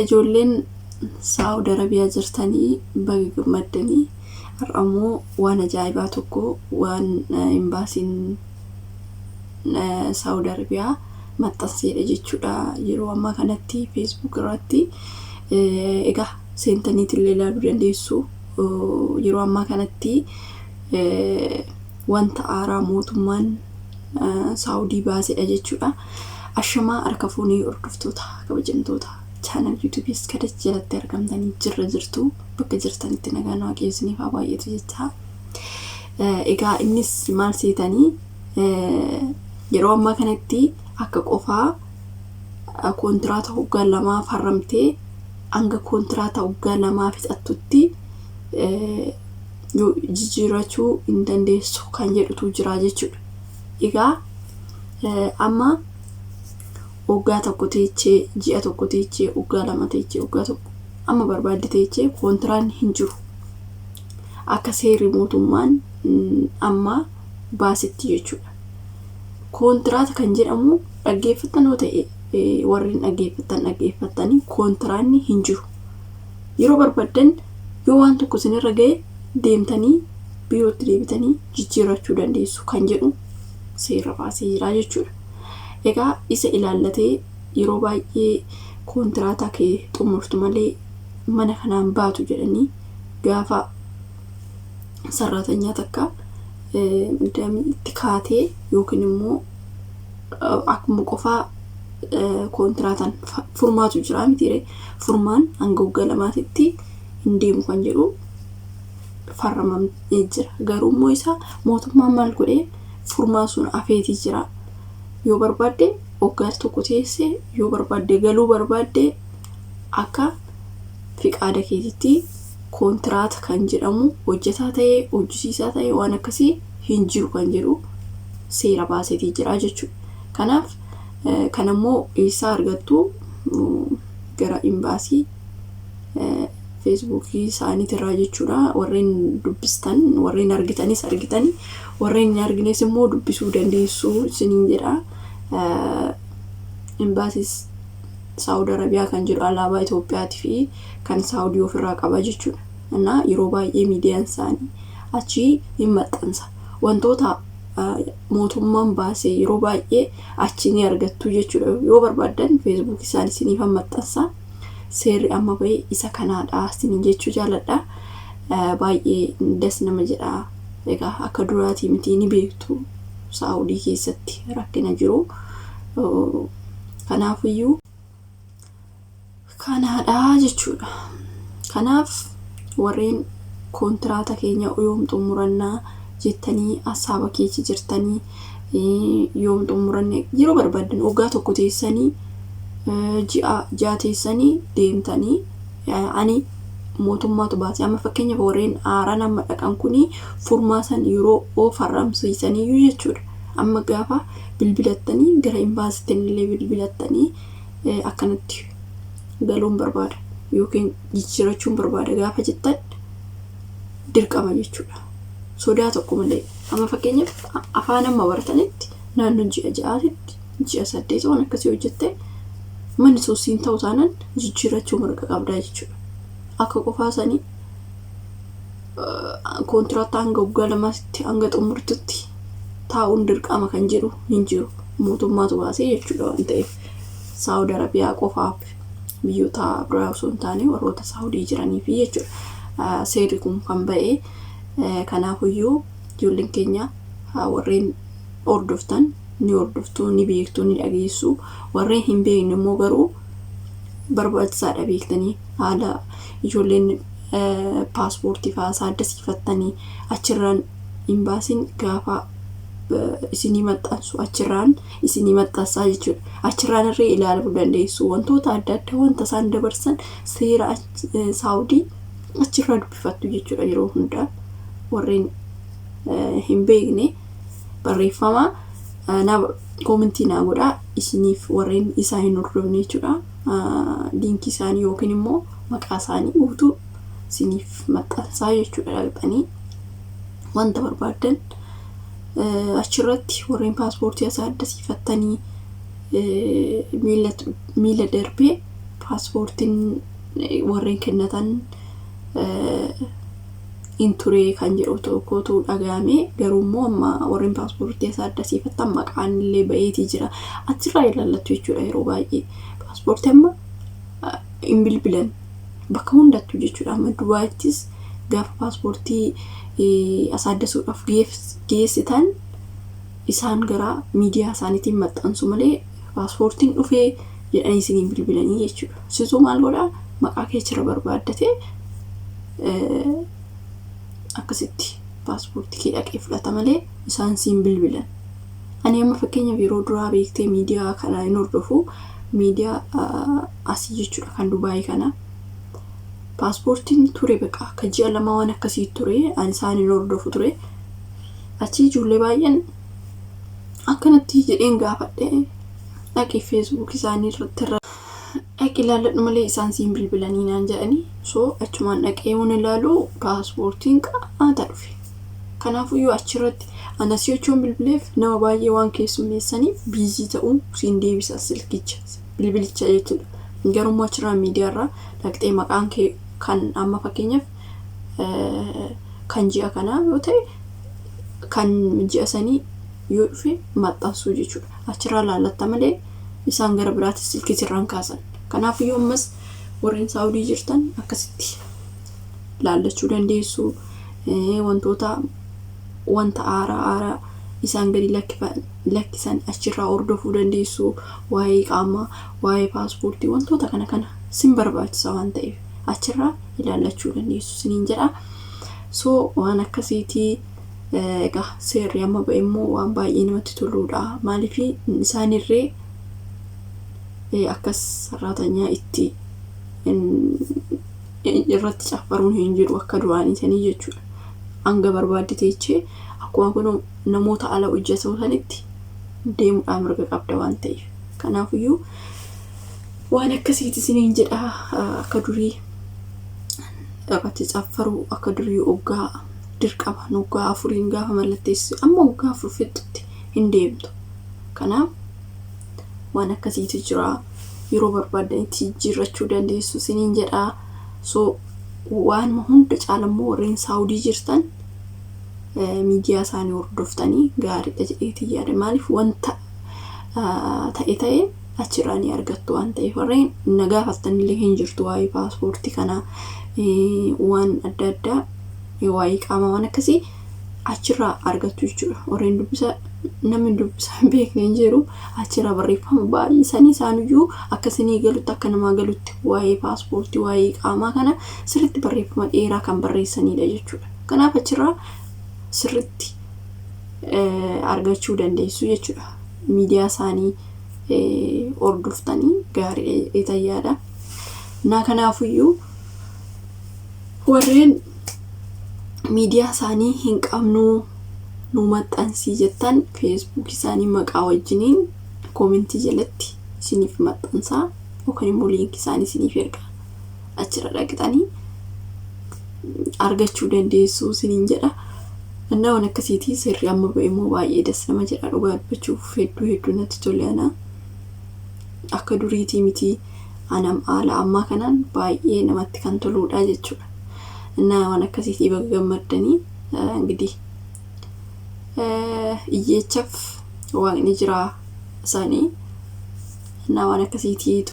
Ijoolleen Saawud Arabiyaa jirtanii baga gammaddanii. Har'ammoo waan ajaa'ibaa tokko waan imbaasiin Saawud Arabiyaa maxxanseedha jechuudha. Yeroo ammaa kanatti Facebook irratti egaa seentaniitillee ilaaluu dandeessu. Yeroo ammaa kanatti wanta haaraa mootummaan Saawudii baasedha jechuudha. Ashamaa harka fuunee hordoftoota kabajamtoota channel YouTubeis kada jalatti argamtanii jirra jirtu, bakka jirtanitti nagaan Waaqayyo isiniif haa baay'atu jecha. Egaa innis maal seetanii, yeroo ammaa kanatti akka qofaa kontiraata waggaa 2 farramtee hanga kontiraata waggaa 2 fixattutti jijjiirrachuu hin dandeessu kan jedhutu jira jechuudha. Egaa amma waggaa 1 teechee, ji'a 1 teechee, waggaa 2 teechee, waggaa 1 amma barbaadde teechee kontiraanni hin jiru. Akka seerri mootummaan amma baasetti jechuudha. Kontiraata kan jedhamu dhaggeeffattan yoo ta'e, warreen dhaggeeffattan dhaggeeffattanii, kontiraanni hin jiru. Yeroo barbaaddan yoo waan tokko isinirra ga'e deemtanii biirootti deebitanii jijjiirrachuu dandeessu kan jedhu seera baasee jira jechuudha. Egaa isa ilaallatee yeroo baay'ee kontiraata kee xumurtu malee mana kanaan baatu jedhanii gaafa sarraatanyaa takka itti kaatee yookiin immoo akkuma qofaa koontiraataan furmaatu jira mitiire, furmaan hanga waggaa 2titti hin deemu kan jedhu farramamee jira. Garuu immoo isa mootummaan maal godhee furmaa sun afeetii jira. Yoo barbaadde waggaa 1 teesse, yoo barbaadde galuu barbaadde, akka fiqaada keetitti kontiraata kan jedhamu hojjetaa ta'ee hojjisiisaa ta'ee waan akkasii hin jiru kan jedhu seera baaseetii jira jechuudha. Kanaaf kanammoo eessaa argattu? Gara imbaasii Facebookii isaaniitirraa jechuudha. Warreen dubbistan, warreen argitanis argitanii, warreen hin argines immoo dubbisuu dandeessu isiniin jedha. Imbaasii Saawud Arabiyaa kan jedhu alaabaa Itoophiyaatii fi kan Saawudii ofirraa qaba jechuudha. Innaa yeroo baay'ee miidiyaan isaanii achii hin maxxansa. Wantoota mootummaan baasee yeroo baay'ee achi ni argattu jechuudha. Yoo barbaaddan Facebookii isaanii isiniifan maxxansa. Seerri amma bahe isa kanaadha isiniin jechuu jaaladha. Baay'ee das nama jedha. Egaa akka duraatii miti, ni beektu Saawudii keessatti rakkina jiru. Kanaafiyyuu kanaadha jechuudha. Kanaaf warreen kontiraata keenya yoom xumurannaa jettanii hasaaba keessa jirtanii, yoom xumuranne, yeroo barbaaddan waggaa 1 teessanii, ji'a 6 teessanii deemtanii ani mootummaatu baase. Amma fakkeenyaaf warreen haaraan amma dhaqan kuni furmaa san yeroo farramsiisaniyyuu jechuudha. Amma gaafa bilbilattanii gara imbaasitti illee bilbilattanii akkanatti galuun barbaada yookiin jijjiirachuun barbaada gaafa jettan dirqama jechuudha. Sodaa tokko malee amma fakkeenyaaf afaan amma baratanitti naannoo ji'a 6titti, ji'a 8 waan akkasii hojjette manni sun ta'u taanaan jijjiirachuu mirga qabdaa jechuudha. Akka qofaa sanii kontiraata hanga waggaa 2tti hanga xumurtutti taa'uun dirqama kan jedhu hin jiru. Mootummaatu baasee jechuudha waan ta'eef. Saawud Arabiyaa qofaaf, biyyoota biraa osoo hin taane warroota Saawudii jiraniif jechuudha. Seerri kun kan ba'e kanaafuyyuu ijoolleen keenya warreen hordoftan ni hordoftu, ni beektu, ni dhageessu. Warreen hin beekne immoo garuu barbaachisaadha beektanii haala ijoolleen paaspoortii fa'aa saaddasiifattanii achirraan imbaasiin gaafa isinii maxxansu achirraan isinii maxxansaa jechuudha. Achirraan irree ilaaluu dandeessu. Wantoota adda addaa wanta isaan dabarsan seera Saawudii achirraa dubbifattu jechuudha yeroo hundaa. Warreen hin beekne barreeffama commentii naa godhaa isiniif, warreen isaa hin hordofne jechuudha. Linkii isaanii yookiin immoo maqaa isaanii guutuu isiniif maxxansaa jechuudha, dhaqxanii wanta barbaaddan achirratti warreen paaspoortii isaa addasiifattanii miila darbee. Paaspoortiin warreen kennatan hin ture kan jedhu tokkotu dhagahame. Garuu immoo amma warreen paaspoortii isaa addasiifattan maqaan illee ba'eetii jira. Achirraa ilaallattu jechuudha yeroo baay'ee. Paaspoortii amma hin bilbilan bakka hundattuu jechuudha. Amma Dubaayittis gaafa paaspoortii as addasuudhaaf geessitan isaan gara miidiyaa isaaniitiin maxxansu malee paaspoortiin dhufee jedhanii isiniin bilbilanii jechuudha. Situu maal godhaa maqaa kee achirra barbaaddatee akkasitti paaspoortii kee dhaqee fudhata malee isaan siin bilbilan. Ani amma fakkeenyaaf yeroo duraa beektee miidiyaa kana hin hordofu, miidiyaa asii jechuudha kan Dubaayii kana. Paaspoortiin ture baqa akka ji'a 2 waan akkasii ture, ani isaan hin hordofu ture. Achii ijoollee baay'een akkanatti jedheen gaafadhe, dhaqee Facebook isaanii irratti irra dhaqi ilaalladhu malee isaan siin bilbilanii naan jedhanii. So achumaan dhaqee waan ilaalu paaspoortiin qaata dhufe. Kanaafuyyuu achirratti ana si'achuun bilbileef nama baay'ee waan keessummeessaniif busy ta'uu siin deebisa silkicha, bilbilicha jechuudha. Garuu achirraa miidiyaarraa dhaqxee maqaan kee kan amma fakkeenyaaf kan ji'a kanaa yoo ta'e, kan ji'a sanii yoo dhufe maxxansuu jechuudha. Achirraa laallatta malee isaan gara biraatti silkii sirraan kaasan. Kanaafuyyuu ammas warreen Saawudii jirtan akkasitti laallachuu dandeessu. Wantoota wanta haaraa haaraa isaan gadi lakkisan achirraa hordofuu dandeessu. Waa'ee qaamaa, waa'ee paaspoortii, wantoota kana kana sin barbaachisa waan ta'eef achirraa ilaallachuu dandeessu siniin jedha. So waan akkasiitii egaa seerri amma ba'e immoo waan baay'ee namatti toludha. Maaliif isaanirree akkas sarraatanyaa itti irratti caffaruun hin jiru akka duraanii sanii jechuudha. Hanga barbaadde teechee akkuma kun namoota ala hojjetan sanitti deemuudhaan mirga qabda waan ta'eef. Kanaafiyyuu waan akkasiiti isiniin jedha. Akka durii irratti caffaruu, akka durii hoggaa dirqama waggaa 4n gaafa mallatteessu amma waggaa 4 fixutti hin deemtu. Kanaaf waan akkasiitu jira. Yeroo barbaaddanitti jijjiirrachuu dandeessu isiniin jedha. So waanuma hunda caalammoo warreen Saawudii jirtan miidiyaa isaanii hordoftanii gaariidha jedheetii yaada. Maaliif wanta ta'e ta'e achirraa ni argattu waan ta'eef, warreen na gaafattanillee hin jirtu waa'ee paaspoortii kanaa, waan adda addaa, waa'ee qaamaa, waan akkasii achirraa argattu jechuudha. Warreen dubbisa, namni dubbisa hin beekne hin jiru. Achirraa barreeffama baay'isanii isaaniyyuu akka isinii galutti, akka namaa galutti waa'ee paaspoortii, waa'ee qaamaa kana sirriitti barreeffama dheeraa kan barreessanidha jechuudha. Kanaaf achirraa sirriitti argachuu dandeessu jechuudha. Miidiyaa isaanii hordoftanii gaarii yaada. Na kanaafuyyuu warreen miidiyaa isaanii hin qabnu nu maxxansii jettan, Facebook isaanii maqaa wajjiniin koomentii jalatti isiniif maxxansaa yookaan immoo liinkii isaanii isiniif erga, achirra dhaqxanii argachuu dandeessu isiniin jedha. Innaa waan akkasiitii sirri amma ba'e immoo baay'ee das nama jedha. Dhugaa dubbachuuf hedduu hedduu natti tole ana. Akka duriitii miti, anam haala ammaa kanaan baay'ee namatti kan toludha jechuudha. Innaa waan akkasiitii baga gammaddanii. እንግዲህ hiyyeechaaf waaqni jira isaanii. Innaa waan akkasiitiitu.